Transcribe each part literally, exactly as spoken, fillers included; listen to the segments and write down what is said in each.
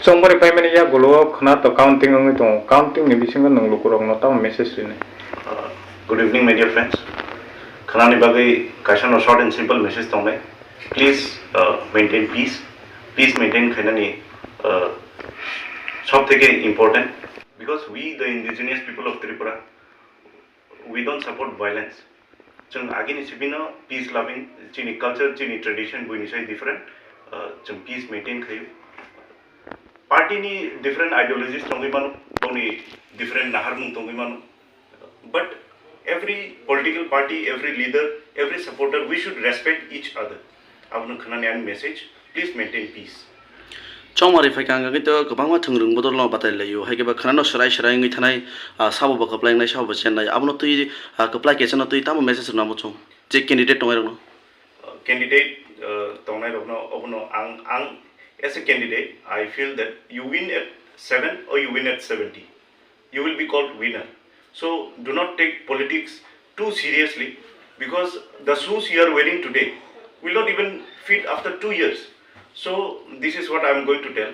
Chongmari paimani yagulo khwna to counting wngwi tongo. Counting ni bisingo nwng lukurokno tamo message rinai? Uh, good evening, my dear friends. Khwnani bagwi kaisa no short and simple message tongnai. Please, uh, maintain peace. Peace maintain khainani, uh, sob theke important. Because we, the indigenous people of Tripura, we don't support violence. Chwng agini sibino peace loving, chini culture, chini tradition buini sai different. Uh, chwng peace maintain khayo. Party ni different ideologies tongwi mano, boni different naharmung tongwi mano. But every political party, every leader, every supporter, we should respect each other. Abono khwnani ani message, please maintain peace. Chongmari phaikha hwnkhe to kwbangma thwngrwng bodolno batai laio, hai khe ba khwnano swrai swrai wngwi thanai, ah, sabo bo kwplai wngnai, sabo bo chennai, abono twi, ah, kwplai kechano twi tamo message rwna muchung je candidate tongnai rokno? Uh, candidate, uh, tongnai rokno obono ang, ang as a candidate, I feel that you win at seven or you win at seventy, you will be called winner. So do not take politics too seriously, because the shoes you are wearing today will not even fit after two years. So this is what I am going to tell.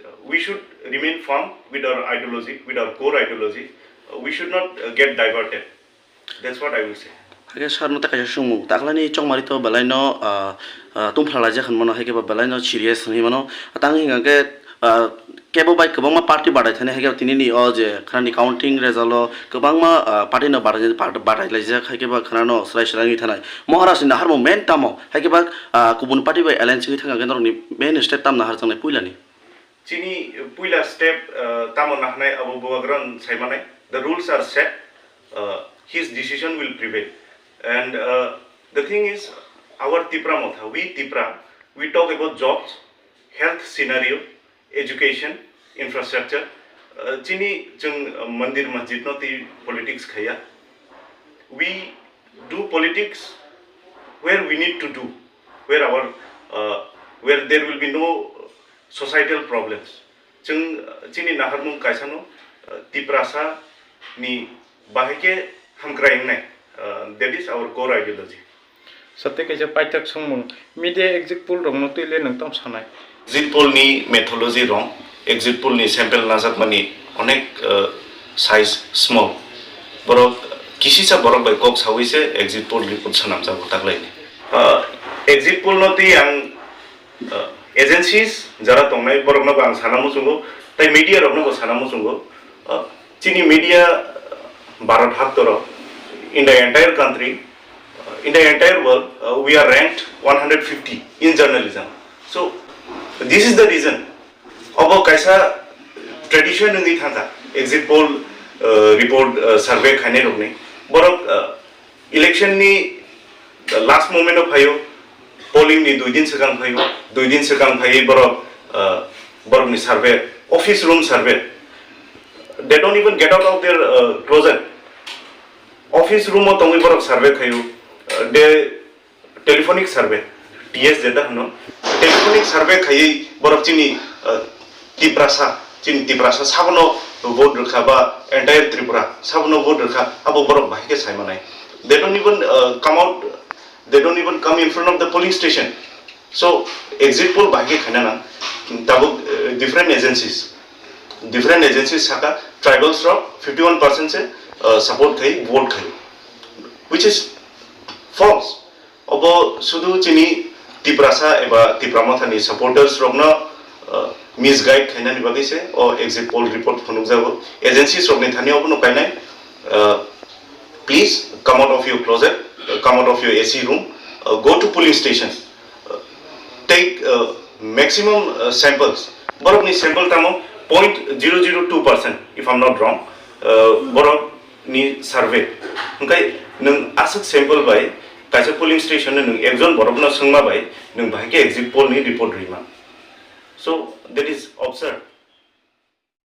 Uh, we should remain firm with our ideology, with our core ideology. Uh, we should not, uh, get diverted. That's what I will say. Hakhe sir no tei kaisa swngmung, taklani Chongmari to belai no, ah, ah, tungphla laijak hinmano, hai khe ba belai no serious hinwi mano. Tang hingkha khe, ah, kebo bai kwbangma party batai thani, hai khe ba tini ni o je khwnani counting result o kwbangma, ah, party no batai, batai laijak, hai khe ba khwnano swrai swrai wngwi thanai. Maharaj ni naharmung main tamo, hai khe ba, ah, kubun party bai alliance wngwi thangkha khe norokni main step tam naharjaknai puilani? Chini puila step, uh, tamo nahnai abo bubagrang saimanai. The rules are set, uh, his decision will prevail. And, uh, the thing is, our Tipra Motha, we Tipra, we talk about jobs, health scenario, education, infrastructure. Uh, chini chwng, uh, mandir masjid no twi politics khaya. We do politics where we need to do, where our, uh, where there will be no societal problems. Chwng, uh, chini naharmung kaisano, uh, Tiprasa ni bahai khe hamkrai wngnai, uh, that is our core ideology. Sir tei kaisa paithak swngmung, media exit poll rokno twi le nwng tamo sanai? Exit poll ni methodology wrong, exit poll ni sample najakmani onek, uh, size small. Borok kisisa borok bai kok sawi se exit poll report swnamjago taklaini. Uh, exit poll no twi ang, uh, agencies jara tongnai borokno bo ang sana muchungo, tei media rokno bo sana muchungo. Uh, chini media, uh, Bharat haktoro, in the entire country, uh, in the entire world, uh, we are ranked one hundred fifty in journalism. So this is the reason. Obo kaisa tradition wngwi thangkha, exit poll, uh, report, uh, survey khainai rokni. Borok, uh, election ni last moment o phaio, polling ni dui din swkang phaio, dui din swkang phaiwi borok, uh, borokni survey, office room survey. They don't even get out of their, uh, closet. Office room o tongwi borok survey khaio. Uh, they telephonic survey, T S jeta hwno, telephonic survey khaiwi borok chini, uh, Tiprasa, chini Tiprasa sabono vote rwkha ba entire Tripura sabono vote rwkha, abo borok bahai khe sai manai. They don't even, uh, come out, they don't even come in front of the polling station. So exit poll bahai khe khaina nang, tabuk, uh, different agencies, different agencies saka tribals rok fifty one percent se, uh, support khai vote khai, which is false. Obo sudu chini Tiprasa eba Tipra Mothani supporters rokno, uh, misguide khainani bagwi se o exit poll report phunukjago. Agencies rokni thani obono kainai, uh, please come out of your closet, uh, come out of your A C room, uh, go to polling station, uh, take, uh, maximum, uh, samples. Borokni sample tamo point zero zero two percent, if I'm not wrong. Uh, borok ni survey. Hwnkhe nwng aswk sample bai kaisa polling station-o nwng ekjon borokno swngma bai nwng bahai khe exit poll ni report rwima. So that is absurd.